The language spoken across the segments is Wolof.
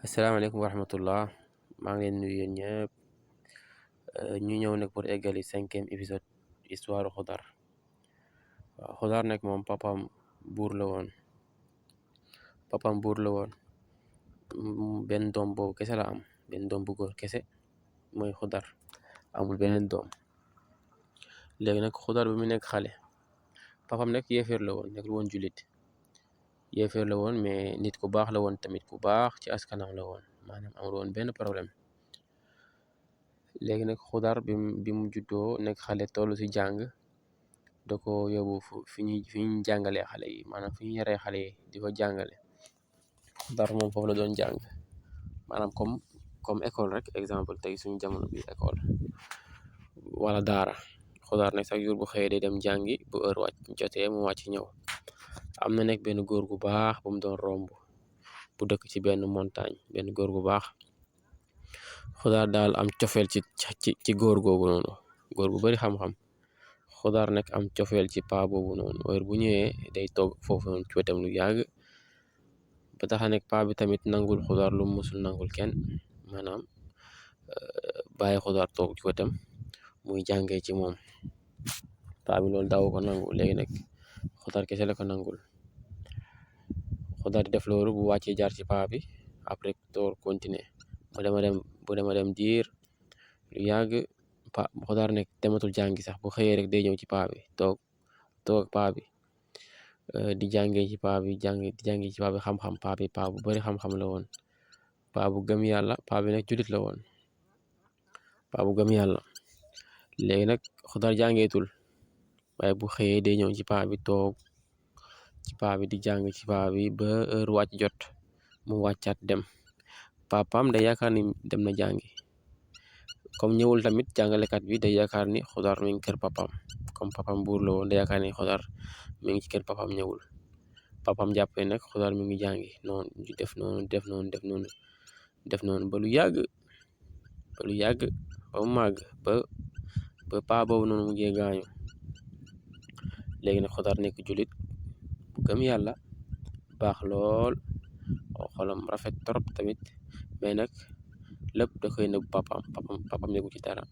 asalaamaaleykum wa rahmatullah maa ngi leen nuyu yéen ñëpp ñu ñëw nag pour eggali 5e épisode histoire Xudar. waaw Xudar nag moom buur la woon papam buur la woon benn doom boobu kese la am, benn doom bu góor kese mooy Xudar, amul beneen doom. léegi nag Xudar bi mu nekk xale papam nag yéeféer la woon, nekkul woon julit, yéeféer la woon, mais nit ku baax la woon tamit, ku baax ci askanam la woon, maanaam amul woon benn problème. léegi nag Xudar bi mu juddoo nekk xale tollu ci jàng, da ko yóbbu fi ñu jàngalee xale yi, maanaam fi ñu yaree xale yi di ko jàngale. Xudar moom foofu la doon jàng, maanaam comme école rek, exemple tey suñu jamono bi école wala daara. Xudar nag chaque jour bu xëyee day dem jàngi, bu heure wàcc jotee mu wàcc ñëw. am na nekk benn góor gu baax bu mu doon romb, bu dëkk ci benn montagne, benn góor gu baax. Xudar daal am cofeel ci góor googu noonu, góor gu bari xam-xam. Xudar nag am cofeel ci paa boobu noonu, heure bu ñëwee day toog foofu noonu ci wetam lu yàgg. ba tax nag paa bi tamit nangul Xudar lu musul nangul kenn, maanaam bàyyi Xudar toog ci wetam muy jàngee ci moom. paa bi loolu daaw ko nangu, léegi nag Xudar kese la ko nangul. Xudar di def loolu bu wàccee jaar ci paa bi, après door continuer bu dema dem diir lu yàgg. Xudar nekk dematul jàngi sax, bu xëyee rek day ñëw ci paa bi toog ak paa bi di jàngee ci paa bi di jàngee ci paa bi xam-xam. Paa bu bari xam-xam la woon, paa bu gëm yàlla. Paa bi nag julit la woon, paa bu gëm yàlla. léegi nag Xudar jàngeetul, waaye bu xëyee day ñëw ci paa bi toog ci paa bi di jàng ci paa bi ba heure wàcc jot mu wàccaat dem. Papaam day yaakaar ni dem na jàngi, comme ñëwul tamit jàngalekat bi day yaakaar ni Xudar mi ngi kër papam, comme papam buur la woon day yaakaar ni Xudar mi ngi ci kër papam ñëwul. Papam jàppee nag Xudar mi ngi jàngi noonu, di def noonu ba lu yàgg ba mu màgg ba paa boobu noonu mujjee gaañu. léegi nag Xudar nekk julit bu gëm yàlla, baax lool, xolam rafet trop tamit, mais nag lépp da koy nëbb papam nekku ci dara.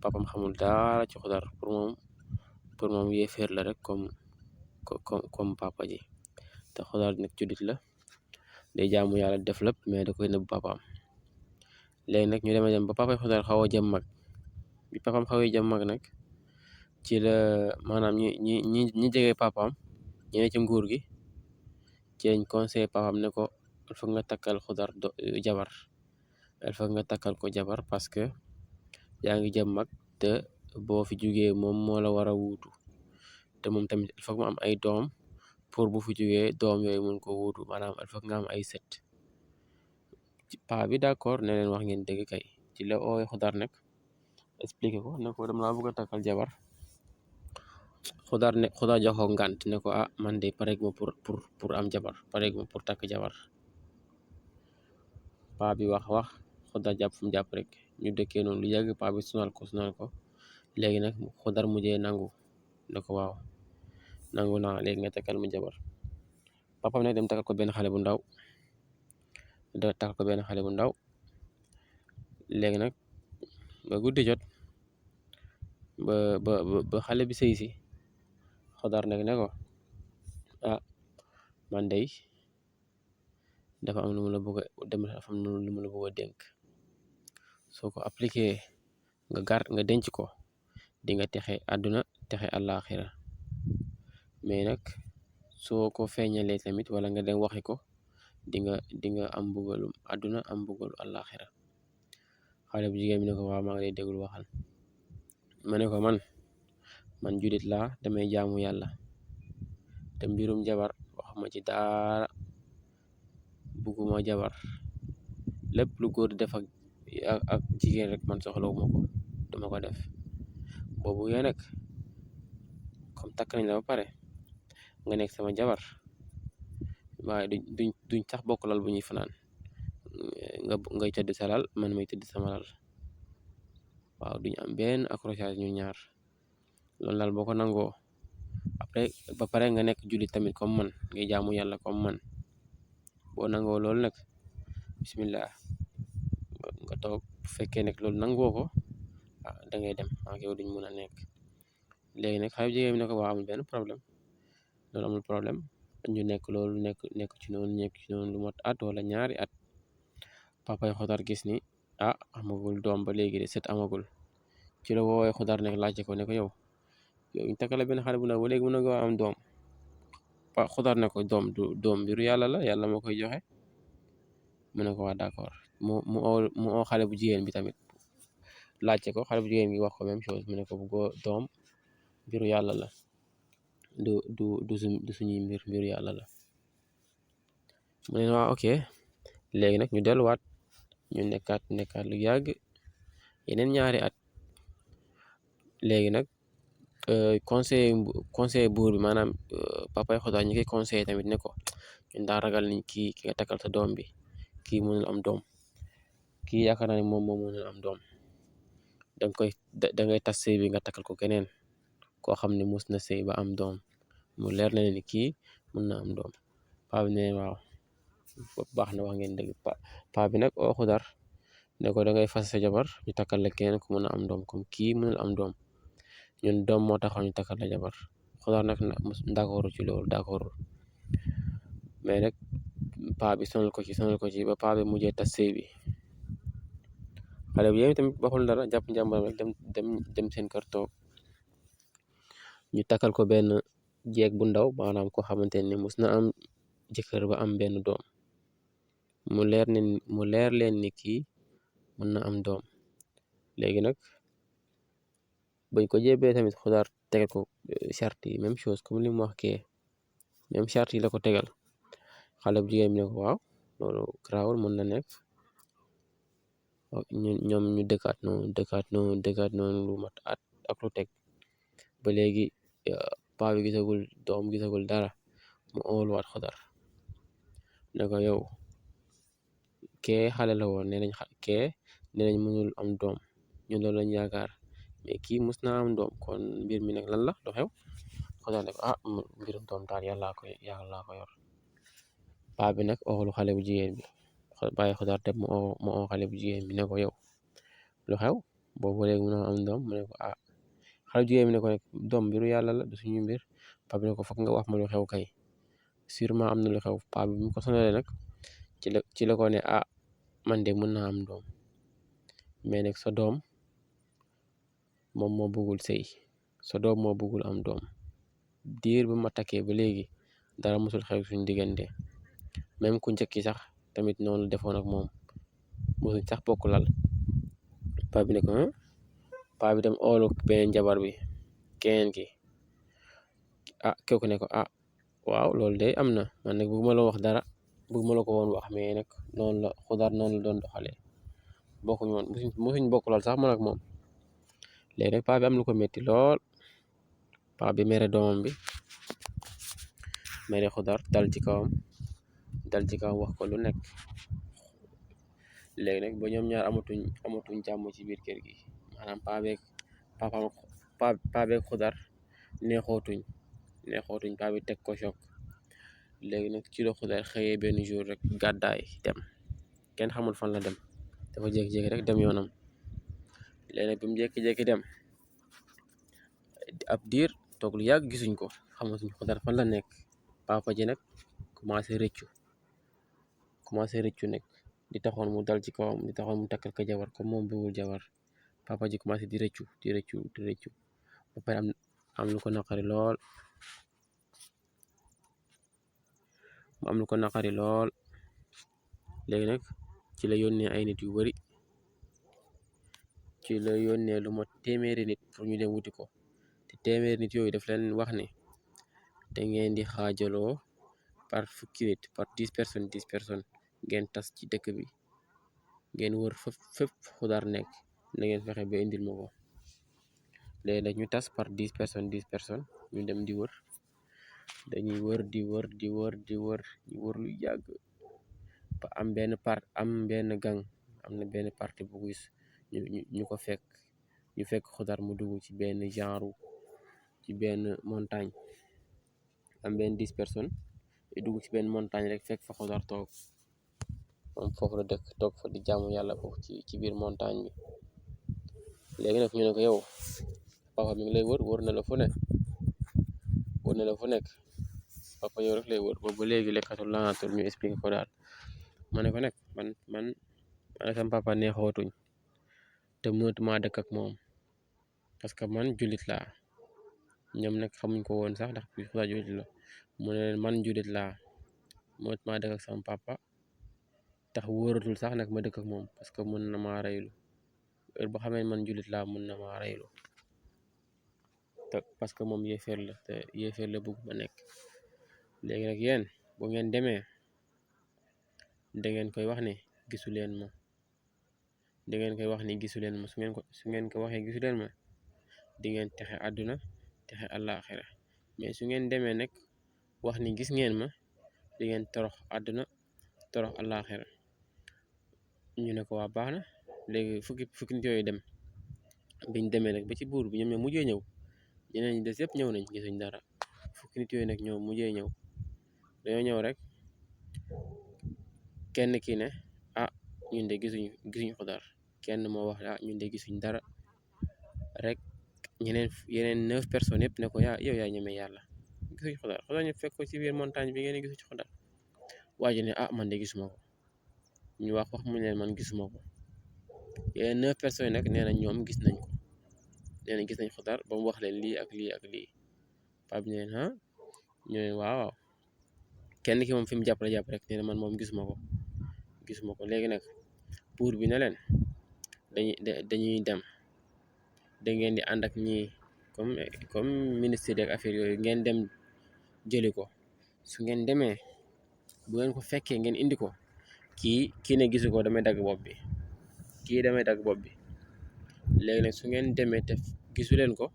Papam xamul dara ci Xudar, pour moom yéeféer la rek comme papa ji. te Xudar nag julit la, day jaamu yàlla def lépp, mais da koy nëbb papam. léegi nag ñu dem ba papay Xudar xaw a jëm mag. bi papam xawee jëm mag nag ci la maanaam ñi jege papam, ñu ne ci nguur gi, ci lañ conseil papam ne ko il faut nga takkal Xudar jabar, il faut nga takkal ko jabar parce que yaa ngi jëm mag, te boo fi jugee moom moo la war a wuutu, te moom tamit il faut mu am ay doom pour bu fi jugee doom yooyu mun ko wuutu, maanaam il faut nga am ay sët. paa bi d'accord ne leen wax ngeen dëgg kay. ci la ooy Xudar nag expliqué ko ne ko dama laa bëgg a takkal jabar. Xudar jox ko ngànt ne ko man de pareeg ma pour am jabar, pareeg ma pour takk jabar. paa bi wax Xudar jàpp fu mu jàpp rek, ñu dëkkee noonu lu yàgg. paa bi sonal ko. léegi nag Xudar mujjee nangu ne ko waaw, nangu naa, léegi nga takkal mu jabar. papam nag dem takkal ko benn xale bu ndaw. léegi nag ba guddi jot, ba xale bi sëy si, Xudar nag ne ko man dey dafa am lu mu la bëgg a dénk. soo ko appliqué nga denc ko, di nga texe àdduna texe àllaaxira. mais nag soo ko feeñalee tamit wala nga dem waxi ko, di nga am mbugalum àdduna am mbugalu àllaaxira. xale bu jigéen bi ne ko waaw, maa ngi lay déglu, waxal. ma ne ko man julit laa, damay jaamu yàlla, te mbirum jabar waxuma ci dara, bugguma jabar. lépp lu góor di def ak jigéen rek man soxlawuma ko, duma ko def. boobu yee nag comme takk nañ la ba pare, nga nekk sama jabar, waaye duñ sax bokk lal bu ñuy fanaan, ngay tëdd sa lal, man may tëdd sama lal. waaw, duñ am benn accrochage ñu ñaar. loolu daal boo ko nangoo, après ba pare nga nekk jullit tamit comme man, ngay jaamu yàlla comme man, boo nangoo loolu nag bismillah nga toog bu fekkee nag loolu nangoo ko da ngay dem ak yow duñ mun a nekk. léegi nag xale bu jigéen bi ne ko waa amul benn problème loolu amul problème ñu nekk loolu nekk ci noonu lu mot at wala ñaari at papay Xodar gis ni amagul doom ba léegi de sët amagul ci la woowee Xodar nekk laajte ko ne ko yow ñu takkale benn xale bu ndaw ba léegi mën na nga am doom Xodar ne ko doom mbiru yàlla la yàlla moo koy joxe mu ne ko waa d'accord mu oo xale bu jigéen bi tamit laajte ko xale bu jigéen bi wax ko même chose mu ne ko bu doom mbiru yàlla la du suñuy mbiru yàlla la mu ne waa ok léegi nag ñu delluwaat ñu nekkaat lu yàgg yeneen ñaari at léegi nag conseil buur bi maanaam papay Xodar ñu koy conseillé tamit ne ko ñun daa ragal ni ki nga takkal sa doom bi kii mënul am doom kii yaakaar naa ne moom mënul am doom da ngay tas sëy bi nga takkal ko keneen koo xam ne mus na sëy ba am doom mu leer na ni kii mën na am doom paa bi ne waaw baax na wax ngeen dëgg paa bi nag oo Xodar ne ko da ngay fas sa jabar ñu takkal la keneen ku mën a am doom comme kii mënul am doom ñun doom moo taxaw ñu takkal la jabar Xodar nag d'accord ci loolu d'accord mais nag paa bi sonal ko ci ba paa bi mujjee tas sëy bi xale bi yéen tamit waxul dara jàpp njàmbaram rek dem seen kër toog ñu takkal ko benn jeeg bu ndaw maanaam ko xamante ne mus na am jëkkër ba am benn doom mu leer leen ni kii mën na am doom léegi nag bañ ko jébee tamit Xodar tegal ko charte yi même chose comme li mu wax kee même charte yi la ko tegal xale bu jigéen bi ne ko waaw loolu garaawul mën na nekk ñoom ñu dëkkaat noonu lu mat at ak lu teg ba léegi paa bi gisagul doom gisagul dara mu ooluwaat Xodar ne ko yow kee xale la woon nee nañ mënul am doom ñun loolu lañ yaakaar mais kii mus naa am doom kon mbir mi nag lan la du xew Xodar ne ko mbirum doom daal yàllaa ko yor paa bi nag oolu xale bu jigéen bi bàyyi Xodar dem mu oo xale bu jigéen bi ne ko yow lu xew boobu léegi mënoo am doom mu ne ko xale bu jigéen bi ne ko nag doom mbiru yàlla la du suñu mbir paa bi ne ko foog nga wax ma lu xew kay sûrement am na lu xew paa bi mu ko sonalee nag ci la ko ne man de mën naa am doom mais nag sa doom moom moo bëggul sëy sa doom moo bëggul am doom diir bu ma takkee ba léegi dara musul xew suñu diggante même ku njëkki sax tamit noonu defoon ak moom musuñ sax bokk lal paa bi ne ko paa bi dem oolu beneen jabar bi keneen ki kooku ne ko waaw loolu de am na man nag bëgguma la wax dara bëgguma la ko woon wax mais nag noonu la Xodar noonu la doon doxalee bokkuñ woon musuñ bokk lal sax man ak moom léegi nag paa bi am lu ko metti lool paa bi mere doomam bi mere Xodar dal ci kawam wax ko lu nekk léegi nag ba ñoom ñaar amatuñ jàmm ci biir kër gi maanaam paa beeg Xodar neexootuñ paa bi teg ko choc léegi nag ci la Xodar xëyee benn jour rek gàddaay dem kenn xamul fan la dem dafa jékki-jékki rek dem yoonam léegi nag bi mu jékki-jékki dem ab diir toog lu yàgg gisuñ ko xamatuñ Xodar fan la nekk papa ji nag commencé rëccu nag di taxoon mu dal ci kawam di taxoon mu takkal ko jabar comme moom bëggul jabar papa ji commencé di rëccu ba pare am lu ko naqari lool léegi nag ci la yónnee ay nit yu bari ci la yónnee lu mot téeméeri nit pour ñu dem wuti ko te téeméeri nit yooyu daf leen wax ne da ngeen di xaajaloo par fukki nit par 10 personnes ngeen tas ci dëkk bi ngeen wër fépp Xodar nekk na ngeen fexe ba indil ma ko léegi nag ñu tas par 10 personnes ñu dem di wër dañuy wër di wër ñu wër lu yàgg ba am benn gang am na benn parti bu gis ñu ko fekk Xodar mu dugg ci benn genre ci benn montagne am benn 10 personnes yu dugg ci benn montagne rek fekk fa Xodar toog moom foofu la dëkk toog fa di jaamu yàlla foofu ci biir montagne bi. léegi nag ñu ne ko yow papa mi ngi lay wër na la fu nekk papa yow rek lay wër boobu ba léegi lekkatul laanatul. ñu expliqué ko daal ma ne ko nag man sama papa neexootuñ te mënatuma dëkk ak moom parce que man jullit laa. ñoom nag xamuñ ko woon sax ndax bi xudaa jullit la mu ne leen man jullit laa mënatuma dëkk ak sama papa tax wóoratul sax nag ma dëkk ak moom parce que mën na maa reylu heure boo xamee man jullit laa mën na maa reylu te parce que moom yéeféer la te yéeféer la bëgg ma nekk. léegi nag yéen bu ngeen demee da ngeen koy wax ne gisu leen ma su ngeen ko waxee gisu leen ma di ngeen texe àdduna texe àllaaxira mais su ngeen demee nag wax ni gis ngeen ma di ngeen torox àdduna torox àllaaxira. ñu ne ko waa baax na. léegi fukki nit yooyu dem biñ demee nag ba ci buur bi ñoom ñoo mujjee ñëw ñeneen ñi des yëpp ñëw nañ gisuñ dara. fukki nit yooyu nag ñoo mujjee ñëw dañoo ñëw rek kenn ki ne ah ñun de gisuñ Xudar. kenn moo wax ah ñun de gisuñ dara rek yeneen 9 personnes yëpp ne ko yow yaa ñeme yàlla gisuñ Xudar ñu fekk ko ci biir montagne bi ngeen gisu ci Xudar. waa ji ne ah man de gisuma ko. ñu wax mu ne man gisuma ko. yeneen 9 personnes nag nee na ñoom gis nañ ko nee na gis nañ Xudar ba mu wax leen lii ak lii ak lii. paa bi ne leen ah ñu ne waaw kenn ki moom fi mu jàpp rek nee na man moom gisuma ko. léegi nag buur bi ne leen dañuy dem da ngeen di ànd ak ñii comme ministre de affaires yooyu ngeen dem jëli ko. su ngeen demee bu ngeen ko fekkee ngeen indi ko kii ne gisu ko damay dagg bopp bi léegi nag su ngeen demee te gisu leen ko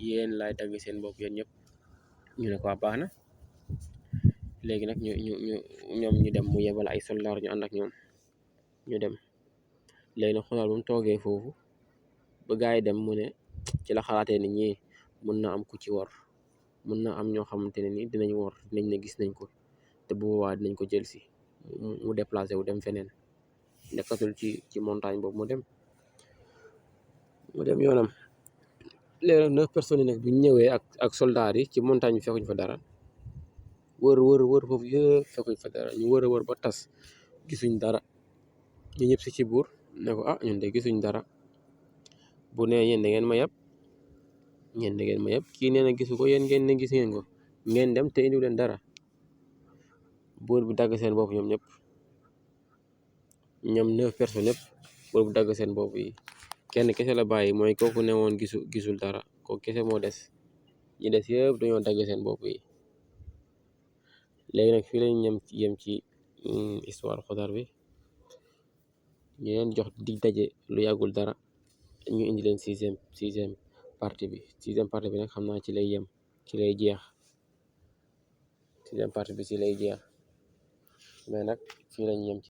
yéen laay dagg seen bopp yéen ñëpp. ñu ne ko baax na. léegi nag ñoom ñu dem mu yebal ay soldaar ñu ànd ak ñoom ñu dem. léegi nag Xudar bu mu toogee foofu ba gaa yi dem mu ne ci la xalaatee ni ñii mun na am ku ci wor mun na am ñoo xamante ne ni dinañ wor dinañ ne gis nañ ko te bu boobaa dinañ ko jël si mu déplacé wu dem feneen nekkatul ci montagne boobu mu dem yoonam. léegi nag 9 personnes yi nag bi ñu ñëwee ak soldaar yi ci montagne bi fekkuñ fa dara wër foofu yëpp fekkuñ fa dara ñu wër ba tas gisuñ dara. ñu ñëpp si ci buur ne ko ñun de gisuñ dara. bu ne yéen da ngeen ma yab kii nee na gisu ko yéen ngeen ne gis ngeen ko ngeen dem te indiw leen dara. buur bi dagg seen bopp ñoom 9 personnes yëpp buur bi dagg seen bopp yi. kenn kese la bàyyi mooy kooku ne woon gisul dara kooku kese moo des ñi des yëpp dañoo dagg seen bopp yi. léegi nag fii lañ yem ci histoire Xudar bi. ñu leen jox dig daje lu yàggul dara ñu indi leen sixième partie bi nag xam naa ci lay jeex sixième partie bi ci lay jeex mais nag fii lañ yem